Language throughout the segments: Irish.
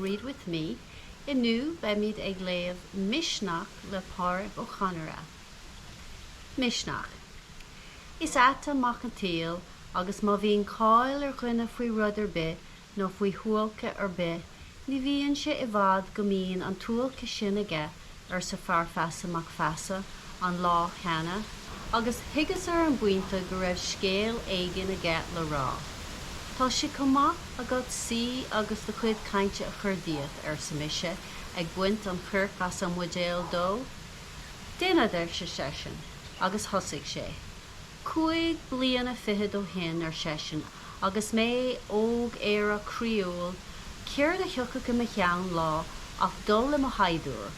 Read With Me. Inniu beimid ag léamh Misneach le Pádraic Ó Conaire. Misneach. Is ait an mac an tsaoil agus má bhíonn cáil ar dhuine faoi rud ar bith nó faoi shuáilce ar bith, ní bhíonn sé i bhfad go mbíonn an tsuáilce sin aige, arsa Fear Feasa Mac Feasa an lá cheana, agus thuigeas ar an bpointe go raibh scéal éigin aige le rá. Tá sé chomh maith agat suí agus do chuid cainte a chur díot, arsa mise, ag baint an choirc as an mbuidéal dó. Déanfad, arsa seisean, agus thosaigh sé. Chúig bliana fichead ó shin, ar seisean, agus mé óg aerach croíúil, céard a thiocfadh i mo cheann lá ach dul i mo shaighdiúir,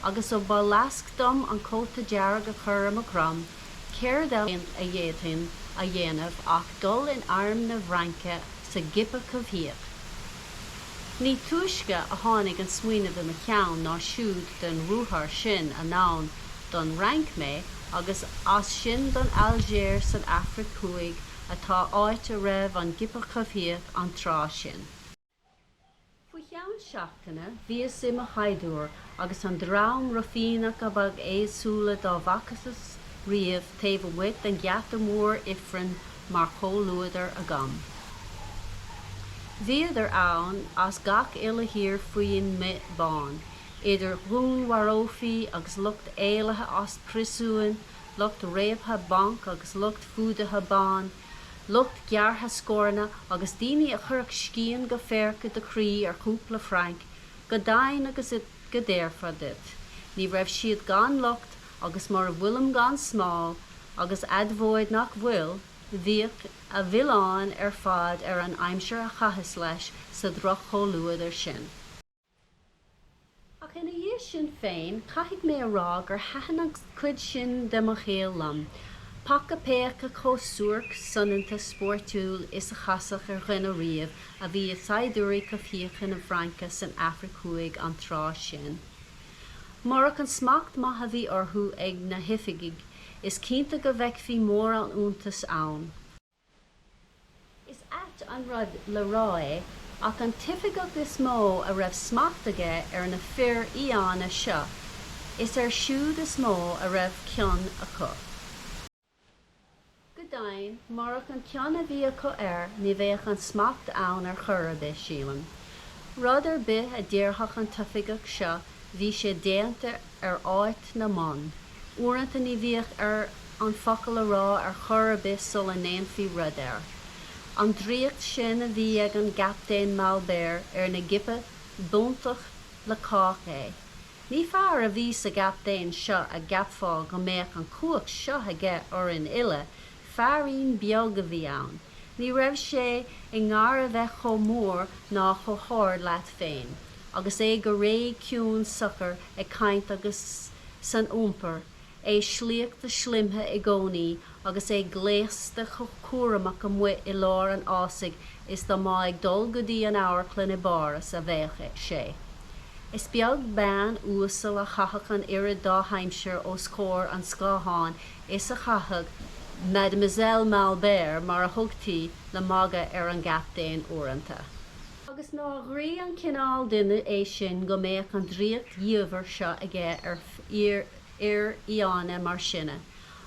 agus ó ba leasc dom an cóta dearg a chur ar mo dhroim, céard eile a d'fhéadfainn a dhéanamh ach dul in arm na bhFraince sa gcipe coimhthíoch? Ní túisce a tháinig an smaoineamh i mo cheann ná siúd den ruathar sin anonn don Fhrainc mé agus as sin don Ailgéir san Afraic Thuaidh atá áit a raibh an gipe coimhthíoch an tráth sin. Faoi cheann seachtaine bhíos i mo shaighdiúir agus an dream ruifíneach ab éagsúla dá bhfacthas riamh taobh amuigh den gheata mór ifrinn mar chomhluadar agam. Bhíodar ann as gach uile thír faoin mbith bán, idir dhúnmharófaí agus lucht éalaithe as príosúin, lucht réabtha banc agus lucht fuadaithe ban, lucht gearrtha scóranna agus daoine a chuirfeadh scian go féarach i do chroí ar chúpla franc, go deimhin agus go déarfá duit, ní raibh siad gan locht agus mura bhfuilim gan smál, agus admhód nach bhfuil, bhíodh a mhilleán ar fad ar an aimsir a chaitheas leis sa droch-chomhluadar sin. Ach ina dhiaidh sin féin, caithfidh mé a rá gur thaitin an chuid sin de mo shaol liom. Paca péaca chomh suairc, soineanta, spóirtiúil is a chasfadh ar dhuine riamh a bhí i saighdiúirí coimhthíocha na Fraince san Afraic Thuaidh an tráth sin. Murach an smacht maith a bhí orthu ag na hoifigigh, is cinnte go bhfeicfí mórán iontais ann. Is ait an rud le rá é, ach an t-oifigeach is mó a raibh smacht aige ar na fir fhiáine seo, is air siúd is mó a raibh cion acu. Go deimhin, murach an cion a bhí acu air, ní bheadh an smacht ann ar chor ar bith, sílim. Rud ar bith a déarfadh an t-oifigeach seo, bhí sé déanta ar áit na mbonn. Uaireanta ní bhíodh air an focal a rá ar chor ar bith sula ndéanfaí rud air. An draíocht sin a bhí ag an gCaptaen Mailbéar ar na gipe b'iontach le cách é. Ní fear a bhí sa gCaptaen seo a gceapfá go mbeadh an chumhacht seo aige orainn uile, feairín beag a bhí ann. Ní raibh sé i ngar a bheith chomh mór ná chomh hard leat féin, agus é go réidh ciúin socair ag caint agus san iompar, é slíochta slimthe i gcónaí agus é gléasta chomh cúramach amuigh i lár an fhásaigh is dá mba ag dul go dtí an amharclann i bPáras a bheadh sé. Is beag bean uasal a chaitheadh an oiread dá haimsir os comhair an scátháin is a chaitheadh Mademoiselle Mailbert mar a thugtaí le magadh ar an gCaptaen uaireanta. Agus nár ghroí an cineál duine é sin go mbeadh an draíocht dhiamhair seo aige ar fhir fhiáine mar sinne?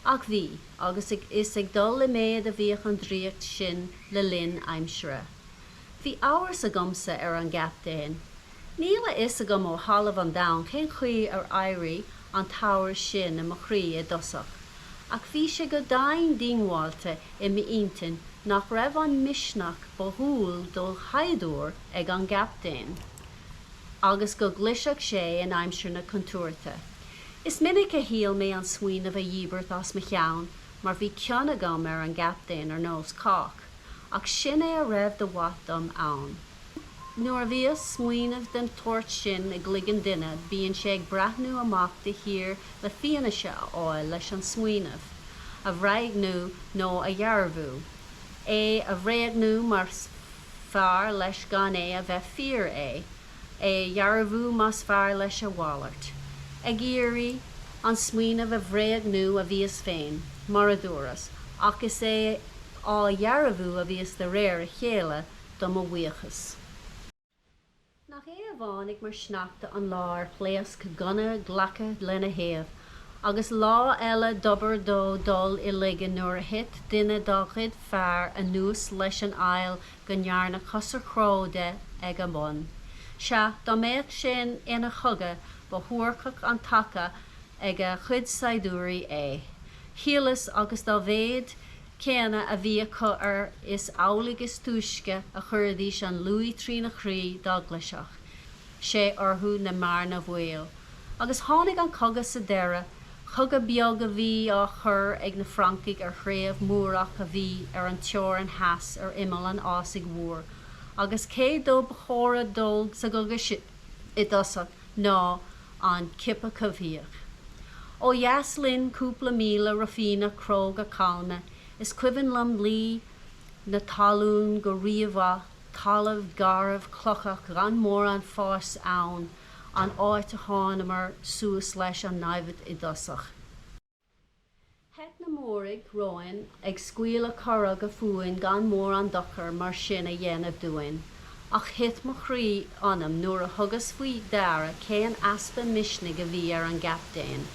Ach bhí, agus is ag dul i méad a bhíodh an draíocht sin le linn aimsire. Bhí amhras agamsa ar an gCaptaen. Níl a fhios agam ó thalamh an domhain cén chaoi ar éirigh an t-amhras sin i mo chroí i dtosach, ach bhí sé go domhain diongbháilte i m'intinn nach raibh an misneach ba dhual do shaighdiúir ag an gCaptaen, agus go gclisfeadh sé in aimsir na contúirte. Is minic a shíl mé an smaoineamh a dhíbirt as mo cheann, mar bhí cion agam ar an gCaptaen ar nós cách, ach sin é a raibh de mhaith dom ann. Nuair a bhíos smaoineamh den tsórt sin i gcloigeann duine bíonn sé ag breathnú amach de shíor le fianaise a fháil leis an smaoineamh a bhréagnú nó a dhearbhú. É a bhréagnú más fearr leis gan é a bheith fíor é, é a dhearbhú más fearr leis a mhalairt. Ag iarraidh an smaoineamh a bhréagnú a bhíos féin, mar a dúras, ach is é á dhearbhú a bhíos de réir a chéile, do mo bhuíochas. Ach é a bhánaigh mar sneachta an lá ar phléasc gunna glaice lena thaobh, agus lá eile dob fhearr dó dul i laige nuair a thit duine dá chuid fear anuas leis an aill go ndearnadh cosa chró de ag a bun. Sea, dá mbeadh sé ina chogadh ba shuairceach an taca ag a chuid saighdiúirí é. Shíleas, agus dá mhéad céanna a bhí acu air is amhlaidh is túisce a chuirfidís an luaith trína chroí dá gclisfeadh sé orthu na mbearna bhaoil. Agus tháinig an cogadh sa deireadh, cogadh beag a bhí á chur ag na Francaigh ar threibh Mhórach a bhí ar an teorainn theas ar imeall an fhásaigh mhóir, agus cé dó ba chóra dul sa gcogadh sin i dtosach ná an cipe coimhthíoch. Ó dheas linn cúpla míle ruifíneach cróga calma, is cuimhin liom luí na talún go rímhaith, talamh garbh clochach gan mórán fáis ann, an áit a thánamar suas leis an namhaid i dtosach. Theith na Móraigh romhainn ag scaoileadh corróga fúinn gan mórán dochair mar sin a dhéanamh dúinn, ach thit mo chroí ionam nuair a thugas faoi deara cén easpa misnigh a bhí ar an gcaptaen.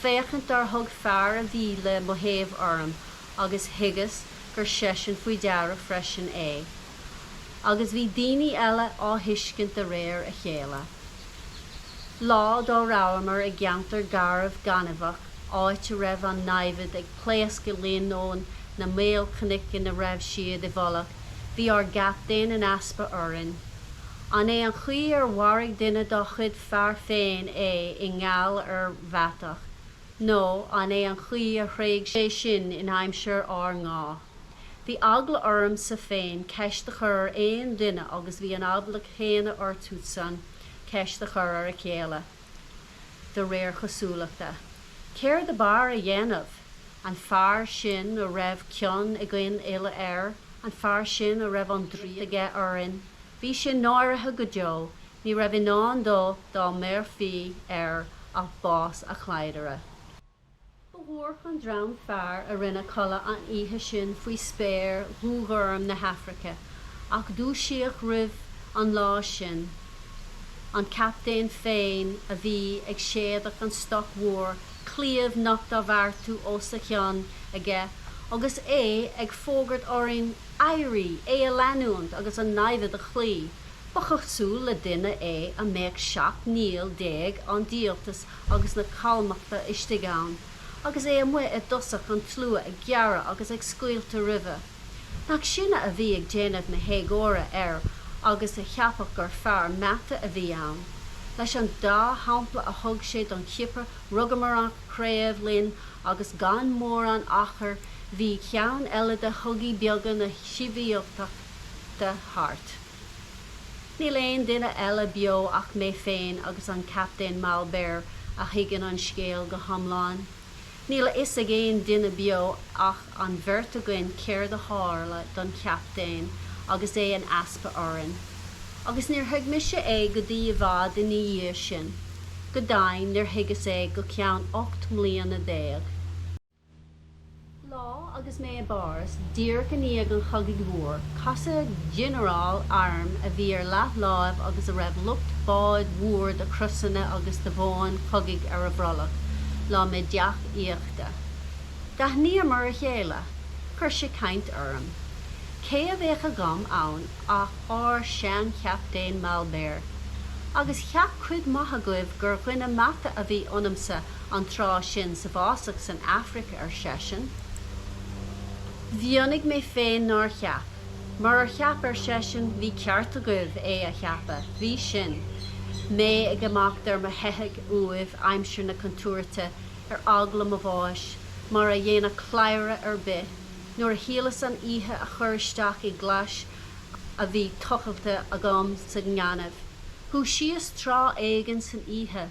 Féachaint dár thug fear a bhí le mo thaobh orm agus thuigeas gur seisean faoi deara freisin é. Agus bhí daoine eile á thuiscint de réir a chéile. Lá dá rabhamar i gceantar garbh gainmheach, áit a raibh an namhaid ag pléascadh linn ó na maolchnoic ina raibh siad i bhfolach, bhí ár gcaptaen in easpa orainn. An é an chaoi ar mharaigh duine dá chuid fear féin é i ngeall ar mheatach, nó an é an chaoi a thréig sé sinn in aimsir ár ngá? Bhí eagla ormsa féin ceist a chur ar aon duine agus bhí an eagla chéanna orthusan ceist a chur ar a chéile, de réir chosúlachta. Céard ab fhearr a dhéanamh? An fear sin a raibh cion againn uile air, an fear sin a raibh an draíocht aige orainn, bhí sé náirithe go deo, ní raibh i ndán dó dá mbéarfaí air ach bás a chladhaire. Ba dhuairc an dream fear a rinne codladh an oíche sin faoi spéir dhúghorm na hAfraice, ach dúisíodh roimh an lá sinn, an captaen féin a bhí ag séideadh an stoc mhóir, claíomh nocht á bheartú os a chionn aige agus é ag fógairt orainn éirí, é a leanúint agus an namhaid a chloí. Ba chosúil le duine é a mbeadh 17 ngiall an díoltais agus na calmachta istigh ann, agus é amuigh i dtosach an tslua ag gearradh agus ag scoilteadh roimhe. Nach sinne a bhí ag déanamh na héagóra air agus a cheapfadh gur fear meata a bhí ann. Leis an dea-shampla a thug sé don chipe rugamar an chraobh linn agus gan mórán achair bhí ceann eile de chogaí beaga na sibhialtachta thart. Níl aon duine eile beo ach mé féin agus an Captaen Mailbert a thuigeann an scéal go hiomlán. Níl a fhios ag aon duine beo ach an bheirt againn céard a tharla don Chaptaen agus é in easpa orainn. Agus níor thuig mise é go dtí i bhfad ina dhiaidh sin. Go deimhin níor thuigeas é go ceann 18 mbliana. Lá agus mé i bPáras, díreach i ndiaidh an Chogaidh Mhóir, casadh ginearál airm a bhí ar leathláimh agus a raibh lucht báid mhóir de chrosanna agus de bhoinn chogaidh ar a bhrollach, liom i dteach aíochta. D'aithníomar a chéile. Chuir sé caint orm. Cé a bheadh agam ann ach ár sean-chaptaen Mailbert. Agus cheap cuid mhaith agaibh gur dhuine meata a bhí ionamsa an tráth sin sa bhfásach san Afraic, ar seisean. Mhionnaigh mé féin nár cheap. Murar cheap, ar seisean, bhí ceart agaibh é a cheapadh. Bhí sin. Mé ag imeacht ar mo theitheadh uaibh aimsir na contúirte, ar eagla mo bháis, mar a dhéanfadh cladhaire ar bith, nuair a shíleas an oíche a chur isteach i gclais a bhí tochailte agam sa ngaineamh. Dhúisíos tráth éigin san oíche.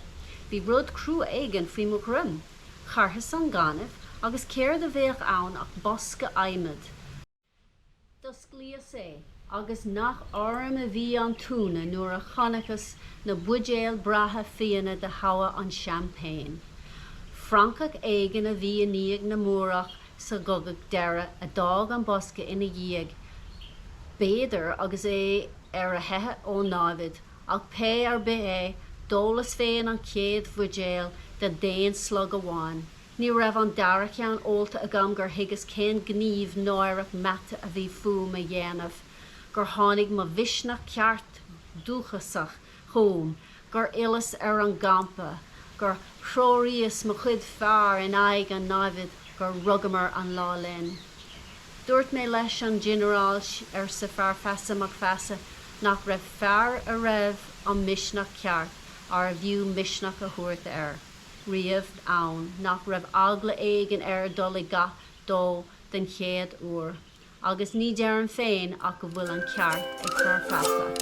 Bhí rud crua éigin faoi mo dhroim. Charthas an gaineamh agus céard a bheadh ann ach bosca adhmaid. D'osclaíos é agus nach orm a bhí an t-ionadh nuair a chonacas na buidéil breátha fíona de thogha an champagne. Francach éigin a bhí i ndiaidh na Múrach sa gcogadh deiridh a d'fhág an bosca ina dhiaidh, b'fhéidir, agus é ar a theitheadh ón námhaid. Ach pé ar bith é, d'ólas féin an chéad bhuidéal de d'aon slog amháin. Ní raibh an dara ceann ólta agam gur thuigeas cén gníomh náireach meata a bhí fúm a dhéanamh, gur tháinig mo mhisneach ceart dúchasach chugam, gur fhilleas ar an gcampa, gur threoraíos mo chuid fear in aghaidh an namhad, gur rugamar an lá linn. Dúirt mé leis an Ghinearál, arsa Fear Feasa Mac Feasa, nach raibh fear a raibh an misneach ceart, arbh fhiú misneach a thabhairt air, riamh ann nach raibh eagla éigin air dul i gcath dó den chéad uair. Agus ní deirim féin ach go bhfuil an ceart ag Fear Feasa.